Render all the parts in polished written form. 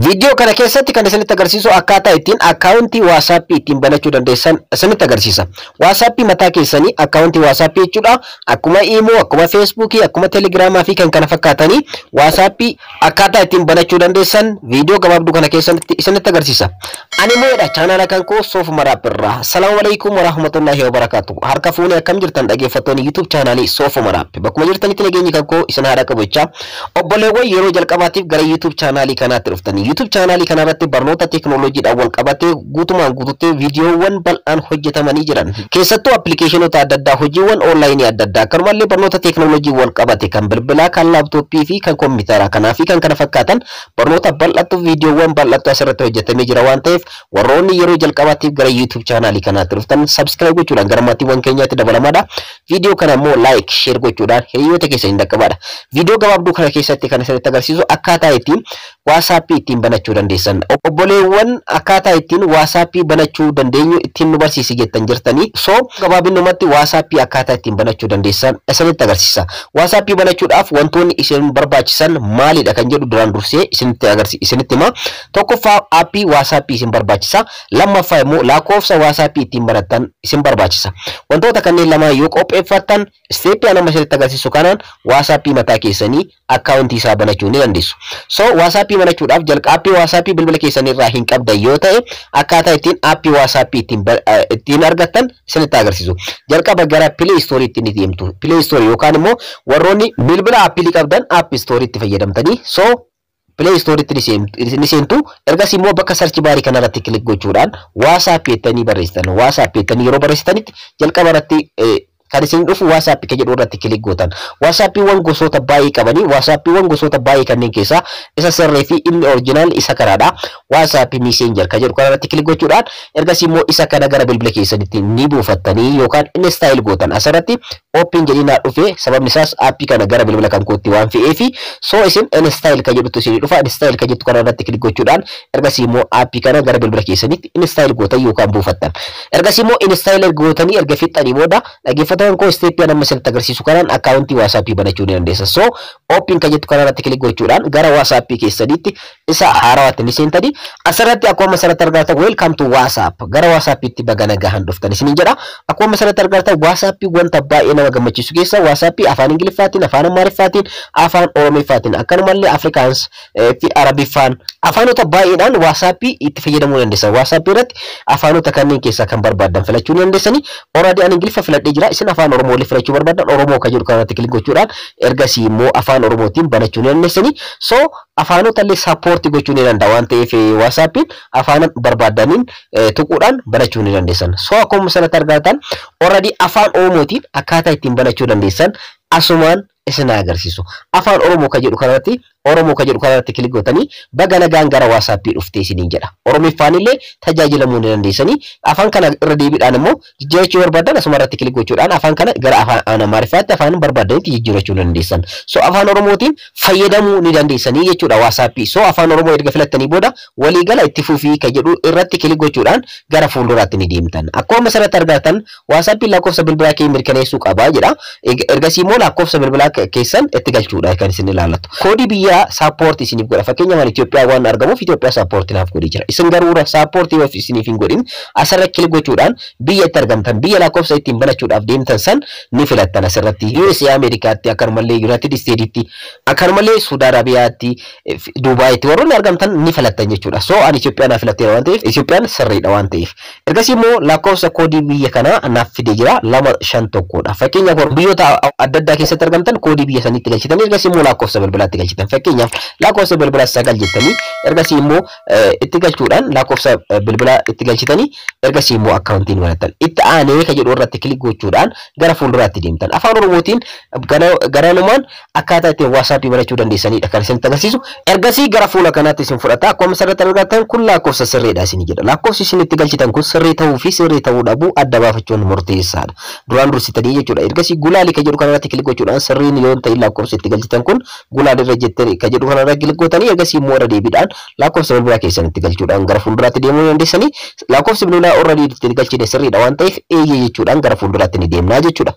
Viidiyoo kana keessatti kan isinitti agarsiisu akkaataa ittiin akkaawuntii WhatsAppii ittiin banachuu dandeessan isinitti agarsiisa. WhatsAppii mataa keessanii, akkaawuntii WhatsAppii jechuudha. Akkuma Imo, akkuma Facebookii, akkuma Telegiraamaa fi kan kana fakkaatanii WhatsAppii akkaataa ittiin banachuu dandeessan viidiyoo gabaabduu kana keessatti isinitti agarsiisa. Ani moodha chaanaala kan koo Soofuma Raap irraa. Assalaamu alaikum warahmatullahi wabarakatuh. Harka fuunee, akkam jirtan dhaggeeffattoonni YouTube chaanaalii Soofuma Raap? Bakkuma jirtanitti nageenyi kan koo isin haadha qabu jechaa. Obboleewwan yeroo jalqabaatiif gara YouTube chaanaalii kanaatti dhuftanii, YouTube chaanaalii kanarratti barnoota teekinooloojiidhaan wal qabatee guutumaan guututti viidiyoowwan bal'aan hojjetamanii jiran. Keessattuu appilikeeshinoota adda addaa, hojiiwwan onlaayinii adda addaa, akkanumallee barnoota teekinooloojii wal qabate kan bilbilaa, kan laaptooppii fi kan kompiitaraa kanaa fi kan kana fakkaatan barnoota bal'attu, viidiyoowwan bal'attu asirratti hojjetamee jira waan ta'eef, warroonni yeroo jalqabaatiif gara YouTube chaanaalii kanaatti dhuftan subscribe gochuudhaan gara maatiiwwan keenyaatti dabalamaadha. Viidiyoo kana immoo like, share gochuudhaan hiriyoota keessan hin dhaqqabaadha. Viidiyoo gabaabduu kana keessatti kan isinitti agarsiisu akkaataa ittiin WhatsAppii ittiin banachuu dandeessan. Obboleewwan akkaataa ittiin WhatsAppii banachuu dandeenyu ittiin nu barsiisi jettan jirtanii. So gabaabinumatti WhatsAppii akkaataa ittiin banachuu dandeessan isinitti agarsiisa. WhatsAppii banachuudhaaf wantoonni isin barbaachisan maalidha kan jedhu duraan dursee isinitti agarsiisa, isinitti hima. Tokkoffaa, aappii WhatsAppii isin barbaachisa. Lammaffaa immoo lakkoofsa WhatsAppii ittiin banattan isin barbaachisa. Wantoota kanneen lamaan yoo qopheeffattan, isteeppii amma isinitti agarsiisu kanaan WhatsAppii mataa keessanii akkaawuntii isaa banachuu ni dandeessu. So WhatsAppii banachuudhaaf jalqaba aappii WhatsAppii bilbila keessanii irraa hin qabdan yoo ta'e, akkaataa ittiin aappii WhatsAppii ittiin argattan isinitti agarsiisu. Jalqaba gara Play Store itti ni deemtu. Play Store yookaan immoo warroonni bilbila aappilii qabdan App Store itti fayyadamtanii, so Play Store itti ni seentu. Ergasii immoo bakka search baarii kanarratti click gochuudhaan WhatsApp jettanii barreessitan. WhatsApp jettanii yeroo barreessitanitti jalqaba irratti kan isin dhufu WhatsApp kan jedhu irratti click gootan. WhatsAppiiwwan gosoota baay'ee qabanii, WhatsAppiiwwan gosoota baay'ee kanneen keessaa isa sirrii fi inni original isa kanaadha. WhatsApp Messenger kan jedhu kanarratti click gochuudhaan ergasii immoo isa kana gara bilbila keessanitti ni buufattanii yookaan install gootan. Asirratti open jedhee naa dhufe, sababni isaas aappii kana gara bilbila kan kootti waan fe'eefi. So isin install kan jedhutu isin dhufa. Install kan jettu kanarratti click gochuudhaan ergasii immoo aappii kana gara bilbila keessanitti install gootan yookaan buufattan. Ergasii immoo install gootanii erga fixxanii booda, dhaggeeffattoonni koo, isteeppii amma isinitti agarsiisu kanaan akkaawuntii WhatsAppii banachuu ni dandeessa. So open kan jettu kanarratti click gochuudhaan gara WhatsAppii keessanitti isa haarawaatti ni seentanii. Asirratti akkuma asirratti argatan "Welcome to WhatsApp", gara WhatsAppiitti baga nagahan dhuftan isiniin jedha. Akkuma asirratti argatan WhatsAppii wanta baay'ee nama gammachiisu keessa WhatsAppii afaan Ingiliffaatiin, afaan Amaariffaatiin, afaan Oromiffaatiin, akkanumallee Afrikaans fi Arabiffaan, afaanota baay'eedhaan WhatsAppii itti fayyadamuu dandeessan. WhatsAppii irratti afaanota kanneen keessaa kan barbaadan filachuu ni dandeessanii. Already ani Ingiliffa filadhee jira. Isin afaan Oromoo illee filachuu barbaadan, Oromoo kan jedhu kanatti click gochuudhaan ergasii immoo afaan Oromootiin banachuu ni dandeessanii. So afaanota illee support gochuu ni danda'a waan ta'eef, WhatsAppiin afaan barbaadaniin tuquudhaan banachuu ni dandeessan. So akkuma sanatti argatan already afaan Oromootiin akkaataa ittiin banachuu dandeessan asumaan isin agarsiisu. Afaan Oromoo kan jedhu kanarratti, Oromoo kan jedhu kanarratti click gootanii baga nagaan gara WhatsAppii dhuftee isiniin jedha. Oromiffaan illee tajaajilamuu ni dandeessanii. Afaan kana irra deebiidhaan immoo jijjiirachuu barbaadan, asuma irratti click gochuudhaan afaan kana gara afaan Amaariffaatti, afaan barbaadanitti jijjiirachuu ni dandeessan. So afaan Oromootiin fayyadamuu ni dandeessanii jechuudha WhatsAppii. So afaan Oromoo erga filattanii booda waliigala itti fufii kan jedhu irratti click gochuudhaan gara fuulduraatti ni deemtan. Akkuma asirratti argatan WhatsAppiin lakkoofsa bilbilaa kee mirkaneessuu qabaa jedha. Ergasii immoo lakkoofsa bilbilaa keessan itti galchuudha kan isin ilaallatu. Koodii biyyaa support isiniif godha. Fakkeenyaaf ani Itoophiyaa waan argamuuf Itoophiyaa support naaf godhee jira. Isin garuu support yoo isiniif hin godhin, asirra click gochuudhaan biyya itti argamtan, biyya lakkoofsa ittiin banachuudhaaf deemtan san ni filattan asirratti. USA Ameerikaatti, akkanumallee United Statesitti, akkanumallee Suudi Arabiyaatti, Dubaayitti warroonni argamtan ni filattan jechuudha. So ani Itoophiyaa naaf filatteera waan ta'eef, Itoophiyaan sirriidha waan ta'eef. Ergasii immoo lakkoofsa koodii biyya kanaa naaf fidee jira, 251dha. Fakkeenyaaf biyyoota adda addaa keessatti argamtan koodii biyya saniitti galchitanii ergasii immoo lakkoofsa bilbilaatti galchitan. Fakkeenyaaf lakkoofsa bilbilaa 9 jettanii ergasii immoo itti galchuudhaan lakkoofsa bilbilaa itti galchitanii ergasii immoo akkaawuntiin banattan. Itti aanee kan jedhu irratti click gochuudhaan gara fuulduraatti deemtan. Afaan Oromootiin garanumaan akkaataa ittiin WhatsAppii banachuu dandeessanidha kan isinitti agarsiisu. Ergasii gara fuula kanaatti isin fudhata. Akkuma asirratti argattan kun lakkoofsa sirriidha isin jedha. Lakkoofsi isin itti galchitan kun sirrii ta'uu fi sirrii ta'uu dhabuu adda baafachuun murteessaadha. Duraan dursitanii jechuudha. Ergasii gulaalii kan jedhu kanarratti click gochuudhaan sirriin yoo ta'in lakkoofsa itti galchitan kun gulaalii irra jettanii kan jedhu kanarra click gootanii ergasii immoo irra deebiidhaan lakkoofsa bilbilaa keessan itti galchuudhaan gara fuulduraatti deemuu dandeessanii. Lakkoofsi bilbilaa already itti galchine sirriidha waan ta'eef eeyyee jechuudhaan gara fuulduraatti ni deemnaa jechuudha.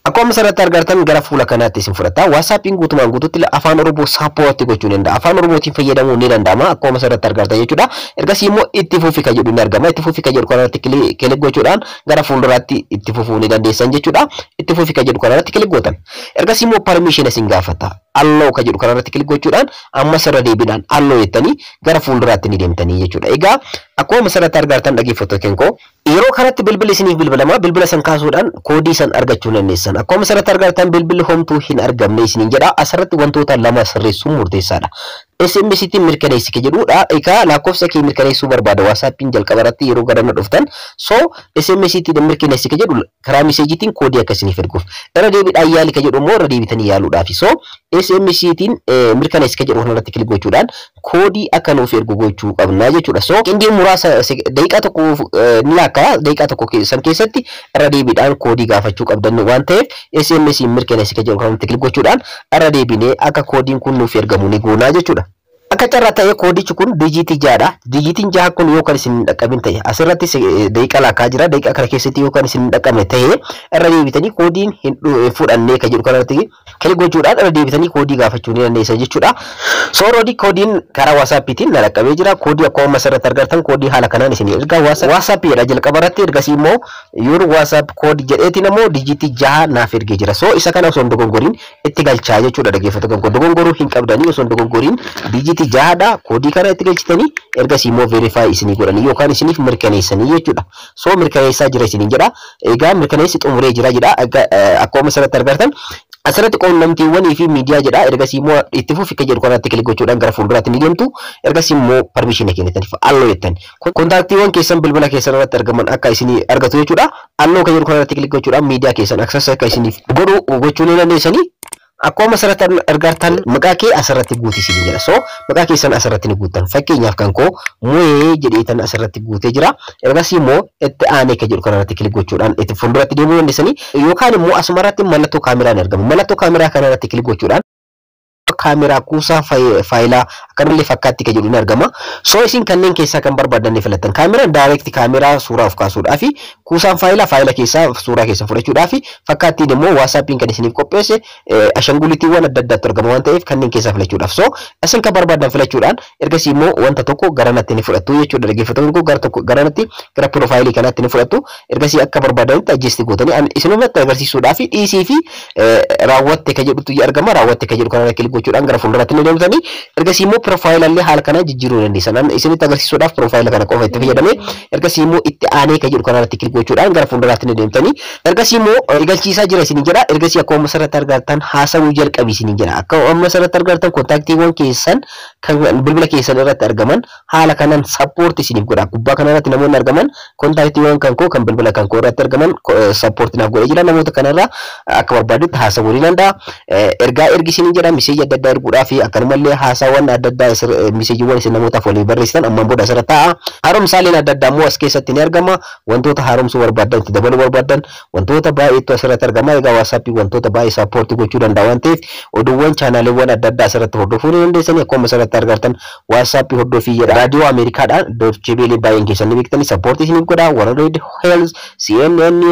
Akkuma asirratti argartan gara fuula kanaatti isin fudhata. WhatsAppiin guutumaan guututti afaan Oromoo support gochuu ni danda'a. Afaan Oromootiin fayyadamuu ni danda'ama. Akkuma asirratti argartan jechuudha. Ergasii immoo itti fufi kan jedhu ni argama. Itti fufi kan jedhu kanarratti click gochuudhaan gara fuulduraatti itti fufuu ni dandeessan jechuudha. Itti fufi kan jedhu kanarratti click gootan. Ergasii immoo permission isin gaafata. Allow kan jedhu kanarratti click gochuudhaan ammas irra deebiidhaan allow jettanii gara fuulduraatti ni deemtanii jechuudha. Egaa akkuma asirratti argartan, dhaggeeffattoota keenkoo, yeroo kanatti bilbilli isiniif bilbilama. Bilbila san kaasuudhaan koodii san argachuu dandeessan. Akkuma asirratti argartan bilbilli homtuu hin argamne isiniin jedha. Asirratti wantoota lama sirreessuun murteessaadha. SMS tiin mirkaneessi jedhudha. Egaa lakkoofsa kee mirkaneessuu barbaada WhatsAppiin jalqaba irratti yeroo gara dhuftan. So SMS tiin mirkaneessi jedhu karaa messageiitiin koodii akka isiniif erguuf. Irra deebiidhaan yaali ka jedhu immoo irra deebitanii yaaluudhaafi. So SMS tiin mirkaneessi jedhu kanarratti click gochuudhaan koodii akka nuuf ergu gochuu qabna jechuudha. So qindii muraasa, daqiiqaa 1 ni laakkaa, daqiiqaa 1 san keessatti irra deebiidhaan koodii gaafachuu qabdan waan ta'eef, SMS mirkaneessi jedhu kanarratti click gochuudhaan irra deebinee akka koodiin kun nuuf ergamu ni goonaa jechuudha. Akka carraa ta'ee koodichi kun digitii 6dha. Digitiin 6 kun yoo kan isin hin dhaqqabin ta'e, asirratti daqiiqaa laakkaa jira. Daqiiqaa kana keessatti yoo kan isin hin dhaqqabne ta'e, irra deebitanii koodiin hin fudhannee kan jedhu kanarratti click gochuudhaan irra deebitanii koodii gaafachuu ni dandeessan jechuudha. So already koodiin karaa WhatsAppiitiin na dhaqqabee jira. Koodii akkuma asirratti argartan koodii haala kanaan isin ergaa WhatsAppiidha jalqaba irratti. Ergasii immoo your WhatsApp code jedheetiin immoo digitii 6 naaf ergee jira. So isa kana osoo hin dogongoriin itti galchaa jechuudha, dhaggeeffattoota kan dogongoruu hin qabdanii. Osoo hin dogongoriin digitii 6dha. Koodii kana itti galchitanii ergasii immoo verify isinii godhanii yookaan isiniif mirkaneessanii jechuudha. So mirkaneessaa jira isiniin jedha. Egaa mirkaneessi xumuree jira jedha. Akkuma asirratti argartan asirratti quunnamtiiwwanii fi miidiyaa jedha. Ergasii immoo itti fufi kan jedhu kanatti click gochuudhaan gara fuulduraatti ni deemtu. Ergasii immoo permission kennitaniif allow jettan. Contactiiwwan keessan bilbila keessan irratti argaman akka isinii argatu jechuudha. Allow kan jedhu kanatti click gochuudhaan miidiyaa keessan access akka isiniif godhu gochuu ni dandeessanii. Akkuma asirratti argartan maqaa kee asirratti guuti isin jedha. So maqaa keessan asirratti ni guuttan. Fakkeenyaaf kan koo Mu'ee jedheetan asirratti guutee jira. Ergasii immoo itti aanee kan jedhu kanarratti click gochuudhaan itti fuulduratti deemuu dandeessanii, yookaan immoo asumarratti mallattoo kaameraan argama. Mallattoo kaameraa kanarratti click gochuudhaan kaameraa, kuusaa faayilaa, akkanumallee fakkaatti kan jedhu ni argama. So isin kanneen keessaa kan barbaadan ni filattan. Kaameraan direct kaameraa suuraa of kaasuudhaa fi kuusaan faayilaa faayila keessaa suuraa keessa fudhachuudhaa fi fakkaattiin immoo WhatsAppiin kan isiniif qopheesse ashanguulitiiwwan adda addaatu argama waan ta'eef kanneen keessaa filachuudhaaf. So isin kan barbaadan filachuudhaan ergasii immoo wanta tokko garanatti ni fudhattu jechuudha. Dhaggeeffattoonni kun gara tokko garanatti gara profileii kanaatti ni fudhattu. Ergasii akka barbaadanitti adjust gootanii isinumatti agarsiisuudhaa fi dhiisii fi raawwatte kan jedhutu argama. Raawwatte kan jedhu kanarra click gochuudhaan gara fuulduraatti ni deemtanii, ergasii immoo profileallee haala kanaa jijjiiruu dandeessan. Isinitti agarsiisuudhaaf profile kana qofa itti fayyadame. Ergasii immoo itti aanee kan jedhu kanarratti click gochuudhaan gara fuulduraatti ni deemtanii, ergasii immoo eegalchiisaa jira isin jedha. Ergasii akkuma asirratti argattan haasawuu jalqabi isin jedha. Akkuma asirratti argattan contactiiwwan keessan kan bilbila keessan irratti argaman haala kanaan support isiniif godha. Gubbaa kanarratti namoonni argaman contactiiwwan kan koo kan bilbila kan koo irratti argaman support naaf godhee jira. Namoota kanarraa akka barbaadutti haasawuu ni danda'a. Ergaa ergi isin jedha. Message adda addaa erguudhaa fi akkanumallee haasaawwan adda addaa, messageiiwwan isin namootaaf walii barreessitan ammaan booda asirra taa'a. Haaromsaaleen adda addaa immoo as keessatti ni argama. Wantoota haaromsuu barbaadan, itti dabaluu barbaadan, wantoota baay'eetu asirratti argama. Egaa WhatsAppii wantoota baay'ee support gochuu danda'a waan ta'eef oduuwwan, channeliiwwan adda addaa asirratti hordofuu ni dandeessanii. Akkuma asirratti argartan WhatsAppii hordofii jedha. Raadiyoo Ameerikaadhaan Deutsche Welle baay'een keessan ni beektanii support isiniif godha. World Health, CNN,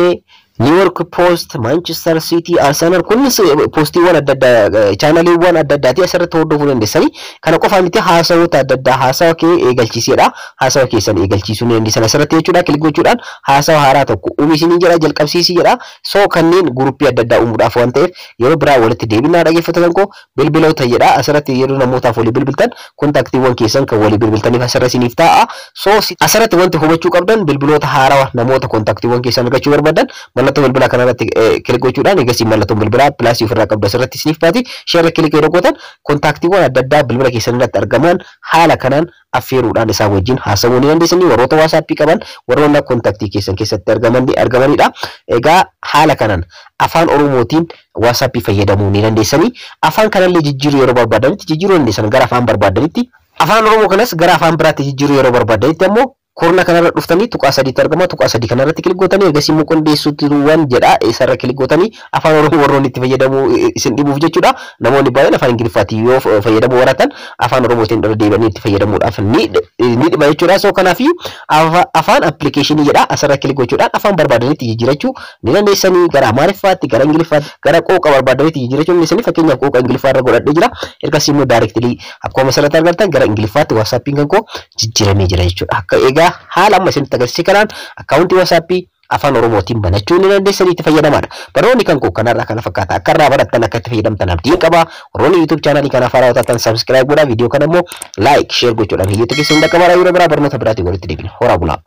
New York Post, Manchester City, Arsenal, kunis postiiwwan adda addaa, channeliiwwan adda addaati asirratti hordofuu dandeessanii. Kana qofa miti, haasawoota adda addaa, haasawa kee eegalchiisedha. Haasawa keessan eegalchiisuu ni dandeessan asirratti jechuudha. Click gochuudhaan haasawa haaraa tokko uumi isinii jedha, jalqabsiisii jedha. So kanneen groupii adda addaa uumuudhaaf waan ta'eef yeroo biraa walitti deebinaa, dhaggeeffattoota koo. Bilbiloota jedha. Asirratti yeroo namootaaf walii bilbiltan contactiiwwan keessan kan walii bilbiltaniif asirra isiniif taa'a. So asirratti wanti hubachuu qabdan, bilbiloota haarawaa namoota contactiiwwan keessan argachuu barbaadan mallattoo bilbilaa kanarratti click gochuudhaan, egasii mallattoon bilbilaa plusii ofirraa qabdu asirratti isiniif baati. Sheerra click yeroo gootan contactiiwwan adda addaa bilbila keessan irratti argaman haala kanaan affeeruudhaan isaan wajjin haasawuu ni dandeessanii. Warroota WhatsAppii qaban, warroota contactii keessan keessatti argamanidha. Egaa haala kanaan afaan Oromootiin WhatsAppii fayyadamuu ni dandeessanii. Afaan kanallee jijjiiruu yeroo barbaadanitti jijjiiruu dandeessan gara afaan barbaadanitti. Afaan Oromoo kanas gara afaan biraatti jijjiiruu yeroo barbaadanitti ammoo Korna kanarra dhuftanii tuqaa sadiitti argama. Tuqaa sadii kanarratti click gootanii, ergasii immoo qindeessuuwwan jedha. Isarra click gootanii, afaan Oromoo warroonni itti fayyadamuu isin dhibuuf jechuudha. Namoonni baay'een afaan Ingiliffaatiin yoo fayyadamuu baratan, afaan Oromootiin irra deebi'anii itti fayyadamuudhaaf ni dhiba jechuudha. So kanaafiyyuu afaan appilikeeshinii jedha. Asirra click gochuudhaan afaan barbaadanitti jijjiirachuu ni dandeessanii, gara Amaariffaatti, gara Ingiliffaatti, gara qooqa barbaadanitti jijjiirachuu ni dandeessanii. Fakkeenyaaf, qooqa Ingiliffaa irra godhadhee jira. Ergasii immoo directly akkuma asirratti argattan gara Ingiliffaatti WhatsAppiin kan koo jijjiiramee jira jechuudha. Akka egaa haala amma isinitti agarsiise kanaan akkaawuntii WhatsAppii afaan Oromootiin banachuu ni dandeessanii, itti fayyadamaadha. Barnoonni kan koo kanarraa kana fakkaata. Akka irraa barattan, akka itti fayyadamtan abdiin qaba. Warroonni YouTube chaanaalii kanaaf haaraa taatan subscribe godhaa. Viidiyoo kana immoo like, share gochuudhaan hiriyoota keessan dhaqqabaa. Yeroo biraa barnoota biraatiin walitti deebina. Horaa bulaa.